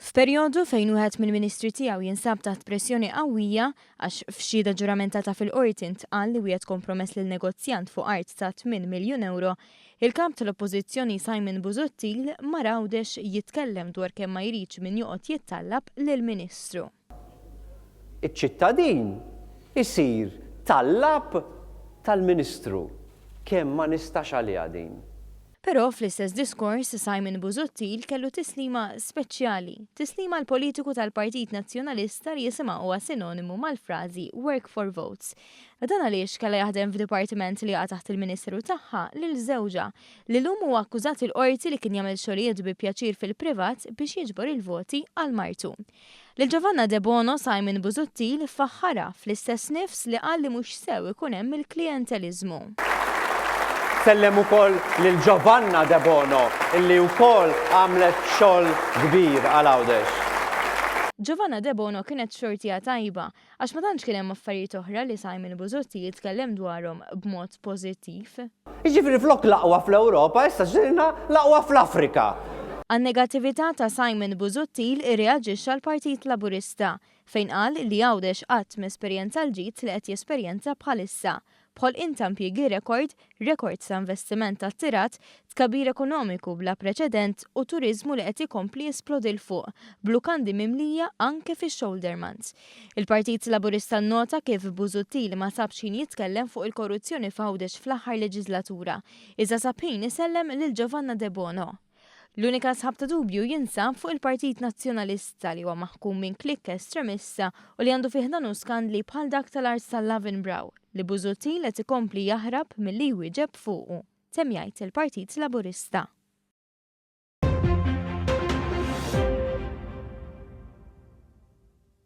F'perjodu fejn wieħed mill-Ministri tiegħu jinsab taħt pressjoni qawwija għax f'xhieda ġuramentata fil-Qorti ntqal li wiegħed kompromess lil negozjant fuq art ta' tminn miljun ewro, il-Kap tal-Oppożizzjoni Simon Busuttil mar Għawdex jitkellem dwar kemm ma jridx min joqgħod jittallab lill-Ministru. Iċ-ċittadin isir tallab tal-Ministru. Kemm ma nistax għaliha din. Però fl-istess diskors Simon Busuttil kellu tislima speċjali, tislima għall-politiku tal-Partit Nazzjonalista li jisimha huwa sinonimu mal-frażi work for votes. Dan għaliex kellha jaħdem f'dipartiment li jaqa' taħt il-Ministeru tagħha lil żewġha, li llum huwa akkużat il-Qorti li kien jagħmel xogħlijiet bi pjaċir fil-privat biex jiġbor il-voti għal martu. Lil Giovanna Debono Simon Busuttil faħħarha fl-istess nifs li qal li mhux sew ikun hemm il-klijenteliżmu. Sellem ukoll lil Giovanna Debono illi wkoll għamlet xogħol kbir għal Għawdex. Giovanna Debono kienet xortiha tajba għax ma tantx kien hemm affarijiet oħra li Simon Busuttil jitkellem dwarhom b'mod pożittiv. Jiġifieri flok l-aqwa fl-Ewropa issa sirna l-aqwa fl-Afrika. Għan-negattività ta' Simon Busuttil irreaġixxa l-Partit Laburista, fejn qal li Għawdex qatt m'esperjenza l-ġid li qed jesperjenza bħalissa, b'ħolqien ta' impjiegi rekord, rekords ta' investiment attirat, tkabbir ekonomiku bla preċedent u turiżmu li qed ikompli jisplodi 'l fuq, b'lukandi mimlija anke fix-shoulder months. Il-Partit Laburista nnota kif Busuttil ma sabx ħin jitkellem fuq il-korruzzjoni f'Għawdex fl-aħħar leġiżlatura, iżda sab ħin isellem lil Giovanna Debono. L-unika sħab ta' dubju jinsab fuq il-Partit Nazzjonalista li huwa maħkum minn klikka estremista u li għandu fi ħdanu skandli bħal dak tal-art tal-Lavenbrow li Busuttil qed ikompli jaħrab milli jwieġeb fuqu, temm jgħid il-Partit Laburista.